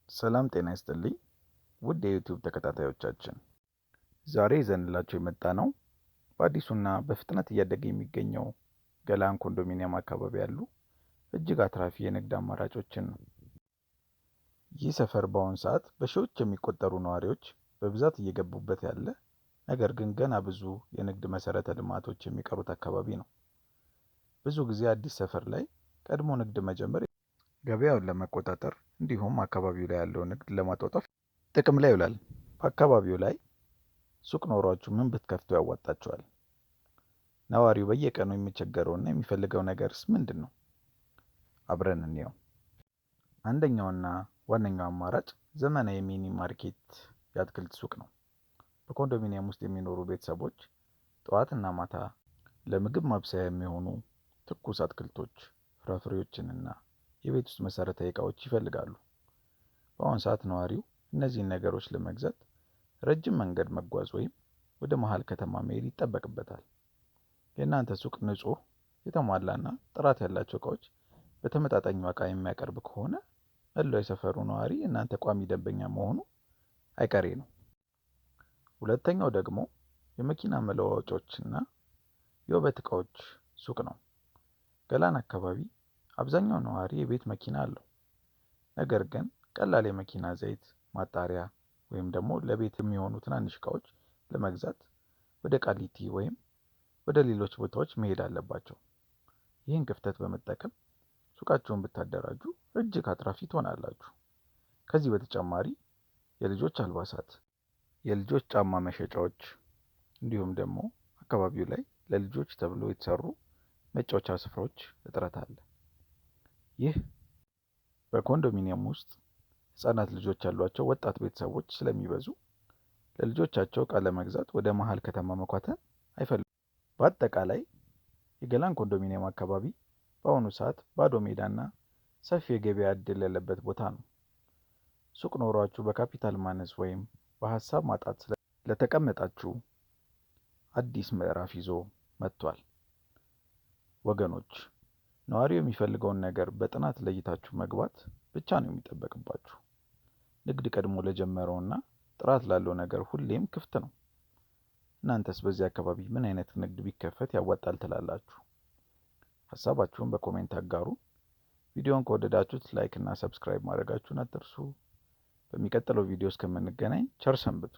ሰላም ጤና ይስጥልኝ ውድ የ YouTube ተከታታዮቻችን፣ ዛሬ ይዘንላችሁ የመጣነው በአዲሱና በፍጥነት እያደገ የሚገኘው ገላን ኮንዶሚኒየም አካባቢ ያሉ እጅግ አትራፊ የንግድ አማራጮችን ነው። ይህ ሰፈር በአሁኑ ሰዓት በሺዎች የሚቆጠሩ ነዋሪዎች በብዛት እየገቡበት ያለ፣ ነገር ግን ገና ብዙ የንግድ መሰረተ ልማቶች የሚቀሩት አካባቢ ነው። ብዙ ጊዜ አዲስ ሰፈር ላይ ቀድሞ ንግድ መጀመር ገበያውን ለመቆጣጠር እንዲሁም አካባቢው ላይ ያለውን ንግድ ለማጧጧፍ ጥቅም ላይ ይውላል። በአካባቢው ላይ ሱቅ ኖሯችሁ ምን ብትከፍቱ ያዋጣችኋል? ነዋሪው በየቀኑ የሚቸገረውና የሚፈልገው ነገርስ ምንድን ነው? አብረን እንየው። አንደኛውና ዋነኛው አማራጭ ዘመናዊ mini market የአትክልት ሱቅ ነው። በኮንዶሚኒየም ውስጥ የሚኖሩ ቤተሰቦች ጠዋትና ማታ ለምግብ ማብሰያ የሚሆኑ ትኩስ አትክልቶች፣ ፍራፍሬዎችንና የቤት ውስጥ መሰረታዊ እቃዎች ይፈልጋሉ። በአሁኑ ሰዓት ነዋሪው እነዚህን ነገሮች ለመግዛት ረጅም መንገድ መጓዝ ወይም ወደ መሀል ከተማ መሄድ ይጠበቅበታል። የእናንተ ሱቅ ንጹህ፣ የተሟላና ጥራት ያላቸው እቃዎች በተመጣጣኝ ዋጋ የሚያቀርብ ከሆነ መላው የሰፈሩ ነዋሪ የእናንተ ቋሚ ደንበኛ መሆኑ አይቀሬ ነው። ሁለተኛው ደግሞ የመኪና መለዋወጫዎችና የውበት እቃዎች ሱቅ ነው። ገላን አካባቢ አብዛኛው ነዋሪ የቤት መኪና አለው። ነገር ግን ቀላል የመኪና ዘይት ማጣሪያ ወይም ደግሞ ለቤት የሚሆኑ ትናንሽ እቃዎች ለመግዛት ወደ ቃሊቲ ወይም ወደ ሌሎች ቦታዎች መሄድ አለባቸው። ይህን ክፍተት በመጠቀም ሱቃችሁን ብታደራጁ እጅግ አትራፊ ትሆናላችሁ። ከዚህ በተጨማሪ የልጆች አልባሳት፣ የልጆች ጫማ መሸጫዎች እንዲሁም ደግሞ አካባቢው ላይ ለልጆች ተብሎ የተሰሩ መጫወቻ ስፍራዎች እጥረት አለ። ይህ በኮንዶሚኒየም ውስጥ ህጻናት ልጆች ያሏቸው ወጣት ቤተሰቦች ስለሚበዙ ለልጆቻቸው እቃ ለመግዛት ወደ መሀል ከተማ መኳተን አይፈልጉም። በአጠቃላይ የገላን ኮንዶሚኒየም አካባቢ በአሁኑ ሰዓት ባዶ ሜዳና ሰፊ የገበያ እድል ያለበት ቦታ ነው። ሱቅ ኖሯችሁ በካፒታል ማነስ ወይም በሀሳብ ማጣት ለተቀመጣችሁ አዲስ ምዕራፍ ይዞ መጥቷል። ወገኖች፣ ነዋሪው የሚፈልገውን ነገር በጥናት ለይታችሁ መግባት ብቻ ነው የሚጠበቅባችሁ። ንግድ ቀድሞ ለጀመረውና ጥራት ላለው ነገር ሁሌም ክፍት ነው። እናንተስ በዚህ አካባቢ ምን አይነት ንግድ ቢከፈት ያዋጣል ትላላችሁ? ሀሳባችሁን በ comment አጋሩ። ቪዲዮውን ከወደዳችሁት like እና subscribe ማድረጋችሁን አትርሱ። በሚቀጥለው ቪዲዮ እስከምንገናኝ ቸር ሰንብቱ።